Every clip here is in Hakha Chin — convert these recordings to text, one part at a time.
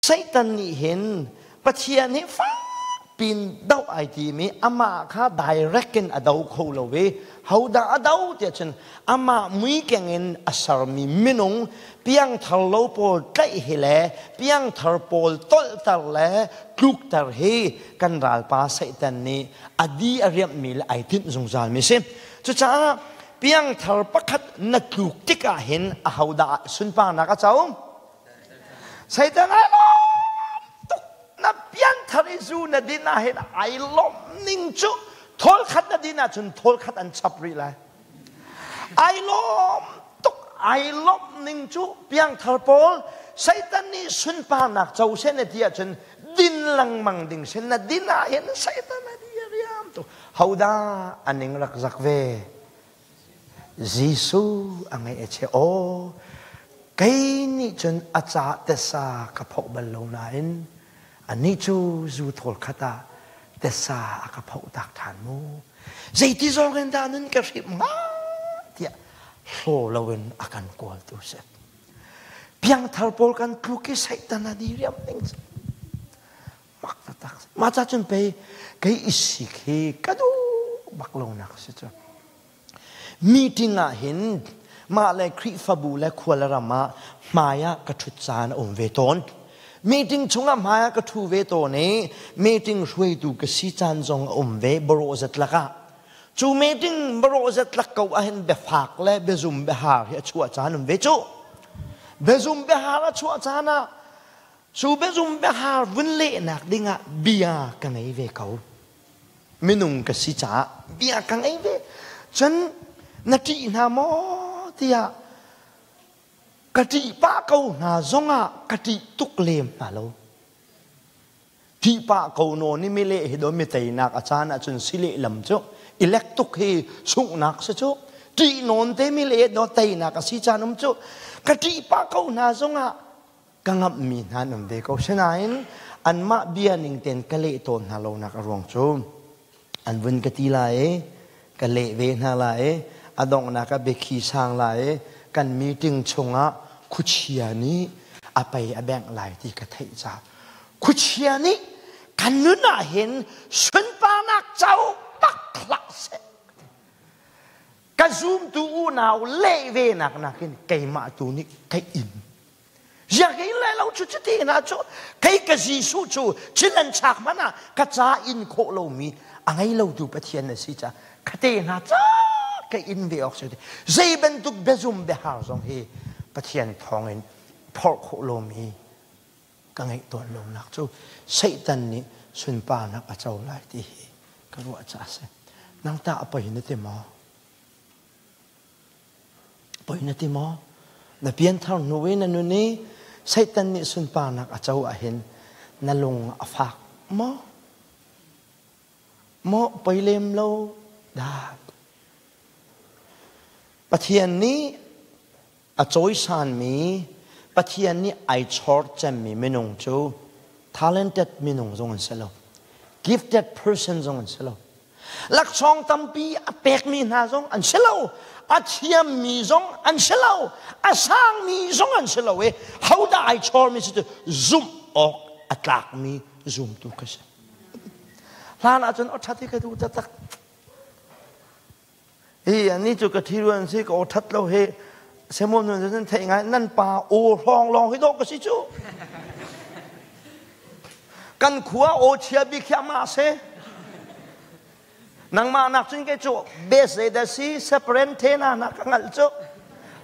Satan nih hin Pathian hi fakpin doh ai timi amah kha direct in a do kho lo i hodah a do tiah cun amah muikeng in a sermi minung piangthar lo pawl tlaih hi le piangthar pawl tolhter le tlukter hi kan ralpa Satan nih a di a riamhmi le ai tinh zungzal mi si. Cucaah piangthar pakhat na tluk tikah hin ahodah sunparnak a co? Satan ai lawm tuk. Na pianthar i zu na din ah hin ai lawmh ning cu thawl khat na din ahcun thawl khat an chap rih lai. Ai lawm tuk. Ai lawmh ning cu piangthar pawl Satan nih sunparnak co seh na ti ahcun din lengmang ding sin na din ah hin Satan a di a riam tuk. Hodah a ning rak zak ve? Jesuh a ngaih a chia. Aw, kei nih cun a ca tesa ka phoh bal lo nain anih cu zu thawl khat ah tesa a ka phoh tak ṭhan mu. Zeiti zong in dah nun ka hrimh hnga tiah hlaw loin a kan kawltu si. Piangthar pawl kan tluk i Satan a diriam ning cu mak taktak. Mah ca cun pei kei i sik hi ka duh bak lonak si cu. Meeting ah hin mah le Khrihfabu le khual ram ah hmai ah ka ṭhut caan a um ve tawn. Meeting chungah hmai ah ka ṭhu ve tawn i meeting hruaitu ka si caan zong a um ve barawh zatlak ah. Cu meeting barawh zatlak ko ahhin biafak le biazum biahar hi a chuah caan um ve cu. Biazum biahar a chuah caan ah cu biazum biahar vun lehnak dingah bia ka ngei ve ko. Minung ka si caah bia ka ngei ve. Cun na ṭih hna maw tiah ka ṭih pah ko hna zongah ka ṭih tuk lem hna lo. Ṭih pah ko nawn i mileh hi do mi teinak a caan ahcun si lehlam cu ilek tuk hi sunghnak si cu. Ṭih nawn te mileh do teinak a si caan um cu. Ka ṭih pah ko hna zongah ka ngamhmi hna an um ve ko. Sinain anmah bia ning tein ka leh tawn hna lonak a ruang cu an vun ka ti lai i ka leh ve hna lai i a donghnak ah biakhi sang lai i kan meeting chungah khuachia nih a pei a bengh lai ti ka theih caah khuachia nih kan nun ah hin sunparnak co bak hlah seh. Ka zumtu unau leh ve nak nakin keimah tu nih ka in. Ziah kei le lo cu cuti hna cu kei ka Jesuh cu chin an chak hmanh ah ka ca in khawh lomi a ngei lotu Pathian na si caah khate hna ca ka in ve awk si. Zei bantuk biazum biahar zong hi Pathian thawngin phorh khawh lomi ka ngeih tawn lonak cu Satan nih sunparnak a co lai ti hi ka ruah caah a si. Nang tah a poi na ti maw? Poi na ti maw? Na pianthar hnu i na nun i Satan nih sunparnak a co ahhin na lung a fak maw? Maw poi lem lo dah? Pathian nih a cawisanmi, Pathian nih ai chawr cemmi minung cu talented minung zong an si lo. Gifted person zong an si lo. Laksawng tampi a pekmi hna zong an si lo. A thiammi zong an si lo. A sangmi zong an si lo i hodah ai chawrmi si cu zumh awk a tlakmi zumtu ka si. Hlan ahcun aw ṭhat hi ka duh taktak. Hi ani cu ka ṭhi ruan si ka aw ṭhat lo hi Samuel nun cu nan theih ngai nan pa aw hrawng lawng hi dawh ka si cu. Kan khua aw chia bik hi amah si. Nangmah nak cun kei cu bes zei dah si separate the na na ka ngalh cu.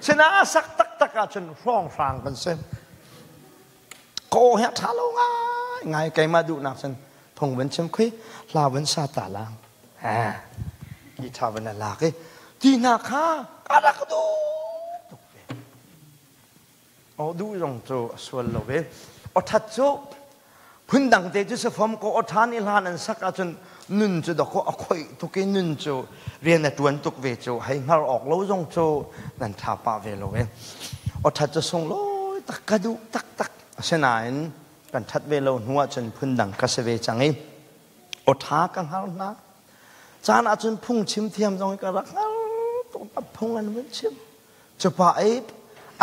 Sina a sak taktak ahcun hrawng hrang kan si. Ka aw hi a ṭha lo ngai ngai keimah duhnak cun phung van chim khui hla van sa ta lang. Hi ṭha van a lak i ti hna kha ka rak duh tuk ve. Aw duh zong cu a sual lo ve. Aw ṭhat cu phundang te cu si fom ko aw ṭhan i hlan an sak ahcun nun cu dawkaw a khoih tuk i nun cu rian a ṭuan tuk ve cu hei hngar awk lo zong cu nan ṭha pah ve lo e. Aw ṭhat cu sunglawi tak ka duh taktak. Asinain kan ṭhat ve lo hnu ahcun phundang ka si ve cang i aw ṭha ka hngar hna. Caan ahcun phungchim thiam zong ka rak hngar tuk. A phung an vun chim. Cupa i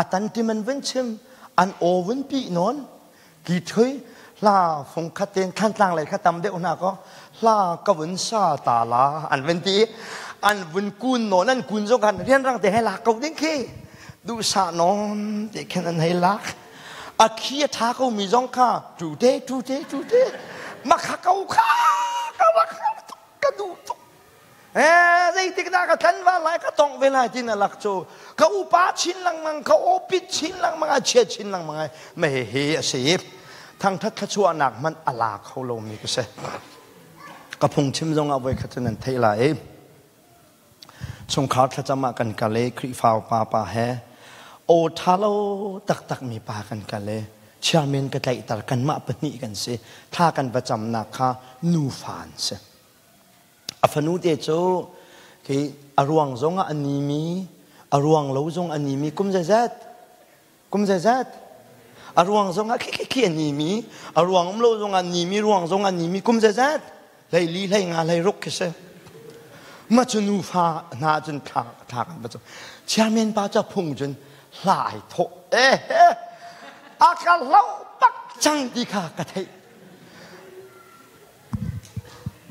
a tantim an vun chim. An aw vun pih nawn. Ki thui hla fung khat ten Thantlang lei kha tam deuh hna ko hla ka vun sa ta la an vun ti an vun kun nawn an kun zong khan rianrang te hei lak ko ding khi duhsah nawn te khin an hei lak a khi a tha ko mi zong kha tu te tu te tu te ma kha ko kha ka rak ka duh tuk Zeitik dah ka tlanval lai ka tongh ve lai tin a lak cu ka upa chin lengmang ka awpit chin lengmang a chia chin lengmang ai ma hihi a si thangthat thluachuahnak hmanh a la kho lomi ka si ka phungchim zong ah voikhat cu nan theih lai i chungkhar thlacam ah kan kal i Khrihfa upa pa he aw ṭha lo taktak mi pa kan kal i chairman ka tlaihter kanmah pahnih kan si thla kan va camnak kha nufa an si A fanu te cu khi a ruang zong ah a nimi, a ruang lo zong a nimi kum zeizat? Kum zeizat? A ruang zong ah khi khi khi a nimi, a ruang um lo zong ah nimi, ruang zong ah nimi kum zeizat? Hlei li, hlei nga, hlei ruk khi si. Ma cu nufa hna cun thla thla kan va cu. Chairman pa cu phung cun hla ai thawh. Eh, eh, a ka hloh bak cang ti kha ka theih.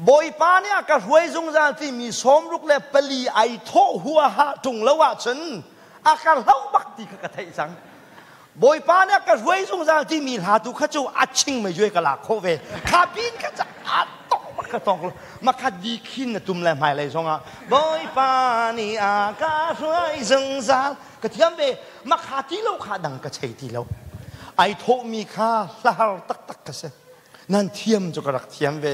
Bawipa nih a ka hruai zungzal timi 64 ai thawh huaha ṭung lo ahcun a ka hloh bak ti kha ka theih cang. Bawipa nih a ka hruai zungzal timi hla tu kha cu a ching mei ka lak khawh ve. Kha pin kha ca a tawk bak ka tawk lo. Makhat di khin na tum le hmailei zongah Bawipa nih a ka hruai zungzal ka thiam ve. Makha ti lo kha dang ka chei ti lo. Ai thawhmi kha hlahar taktak ka si. Nan thiam cu ka rak thiam ve.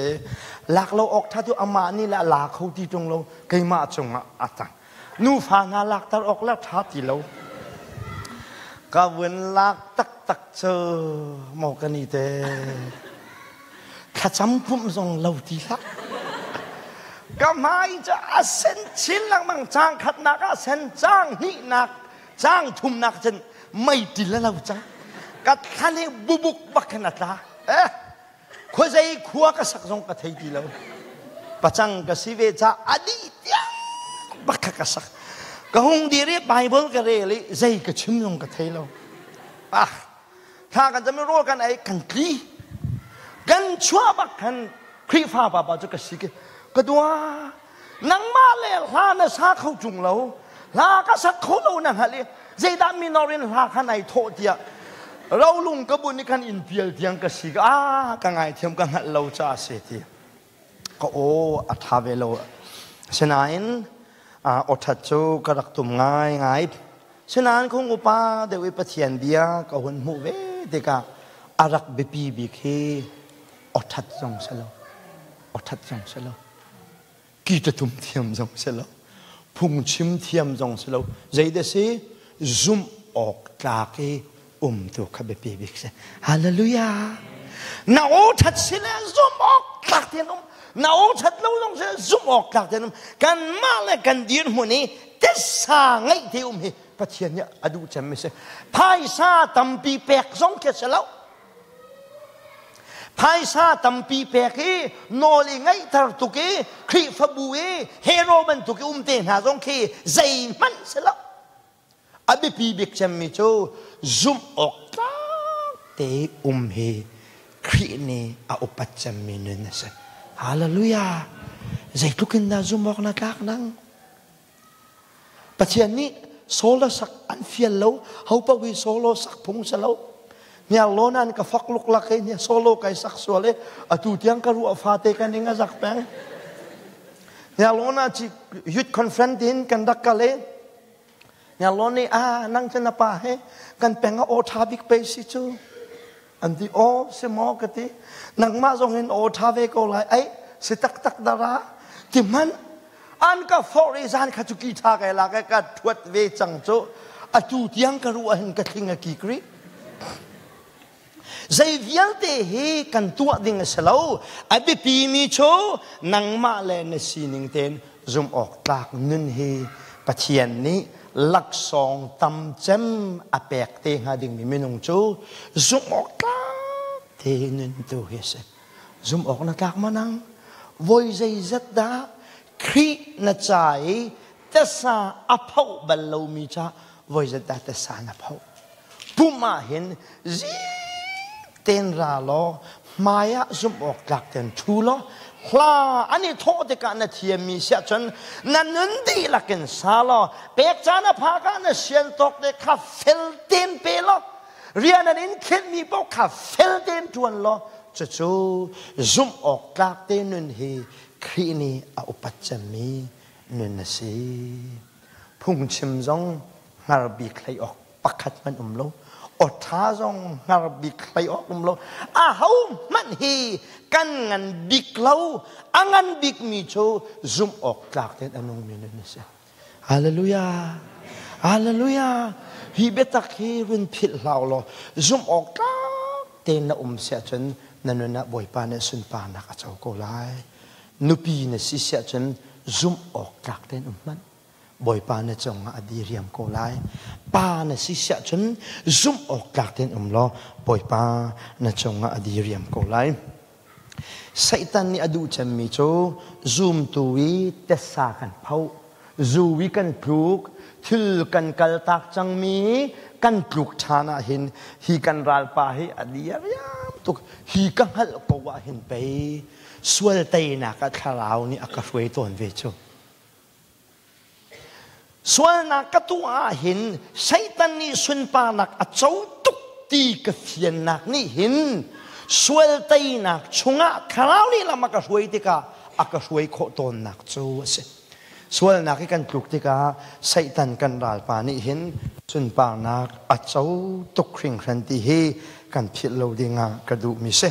Lak lo awk ṭha cu amah nih le a la kho ti ṭung lo keimah cungah a cang. Nufa hna lakter awk le ṭha ti lo. Ka vun lak taktak cu maw ka ni te. Thlacam pumh zong lo ti hlah. Ka hmai cu a sen chin lengmang cang khatnak ah sen cang hnihnak Caang thumnak cun meiṭil a lo cang. Ka thlan hi bubuk bak khin a tla. Eh, khuazei khua ka sak zong ka thei ti lo. Pacang ka si ve ca a dih tiang bak kha ka sak. Ka hung dir i Bible ka rel i zei ka chim zong ka thei lo. Ah, thla kan cam i rawl kan ei kan tli. Kan chuah bak khan Khrihfa papa cu ka si ke ka dua nangmah le hla na sa kho ṭung lo hla ka sak kho lo na hngalh i zeidah minor in hla khan ai thawh tiah rolung ka bun i khan in pial tiang ka si ah ka ngaithiam ka hngalh lo ca si ti ka aw a ṭha ve lo sinain aw ṭhat cu ka rak tum ngai ngai sinain khung upa deuh i Pathian bia ka hun hmuh ve tikah a rak biapi bik hi aw ṭhat zong si lo aw ṭhat zong si lo Kitatum thiam zong si lo phungchim thiam zong si lo zeidah si zumh awk tlak i um tu kha biapi bik si hallelujah na aw that si le zumh awk tlak tein um na aw that lo zong si zumh awk tlak tein um kanmah le kan dirhmun i tessa ngeih te um hi Pathian nih a duh cem mi si phaisa tampi pek zong khi si lo Phaisa tampi pek i nawl i ngaihter tuk i Khrihfabu i hero bantuk i um te hna zong khi zeihmanh si lo. A biapi bik cemmi cu zumh awk tlak te um hi Khrih nih a upat cemmi nun a si. Hallelujah! Zeitluk in dah zumh awk na tlak nang? Pathian nih solo sak an fial lo ho paoh hi solo sak phung si lo hniarlawn an ka fak luklak i solo kai sak sual i atu tiang ka ruah fate kan ing a zak peng hniarlawn ah youth conference tin kan rak kal i hniarlawn nih ah nang cu na pa he kan peng ah aw ṭha bik pe si cu an ti aw si maw ka ti nangmah zong in aw ṭha ve ko lai ai si taktak dara ti hmanh an ka forh i zan kha cu ki ṭha kai lak i ka ṭhuat ve cang cu atu tiang ka ruah hin ka thling a kik rih zei vialte hi kan tuah ding a si lo a biapi mi cu nangmah le na sining tein zumh awk tlak nun hi Pathian nih laksawng tam cem a pek te hnga dingmi minung cu zumh awk tlak te nun tu hi a si. Zumh awk na tlak ma nang? Voi zeizat dah Khrih na ca i tasa a phoh bal lomi ca voi zat dah tasa na phoh? Pum ah hin zik Ten ra law hmai ah zumh awk tlak ten ṭhu law hla an i thawh tikah na thiammi siah cun na nun dihlak in sa law pek caan a phak ah na sian tawk te kha fel tein pe law rian an in khenhmi paoh kha fel tein ṭuan law cucu zumh awk tlak te nun hi Khrih nih a upat cemmi nun a si. Phungchim zong hngar bik hlei awk pakhat hmanh um lo. Awṭha zong hngar bik hlei awk um lo. Aho hmanh hi kan ngan bik lo. A ngan bikmi cu zumh awk tlak tein a nungmi nun a si. Hallelujah. Hallelujah. Hi biatak hi run philh hlah law zumh awk tlak tein na um siah cun na nun ah Bawipa nih sunparnak a co ko lai. Nupi na si siah cun zumh awk tlak tein um hmanh. Bawipa na cungah a diriam ko lai. Pa na si siah cun zumh awk tlak tein um law Bawipa na cungah a diriam ko lai. Satan nih a duh cemmi cu zumtu i tessa kan phoh, zu i kan tluk, thil kan kaltak cangmi kan tluk ṭhan ahhin hi kan ralpa hi a diriam tuk. Hi ka hngalh ko ahhin pei sual teinak ah thlarau nih a ka hruai tawn ve cu. Sualnak ka tuah ahhin Satan nih sunparnak a co tuk ti ka fiannak nih hin sual teinak chungah thlarau nih lam a ka hruai tikah a ka hruai khawh tawnnak cu a si. Sualnak i kan tluk tikah Satan kan ralpa nih hin sunparnak a co tuk hringhran ti hi kan philh lo dingah ka duhmi si.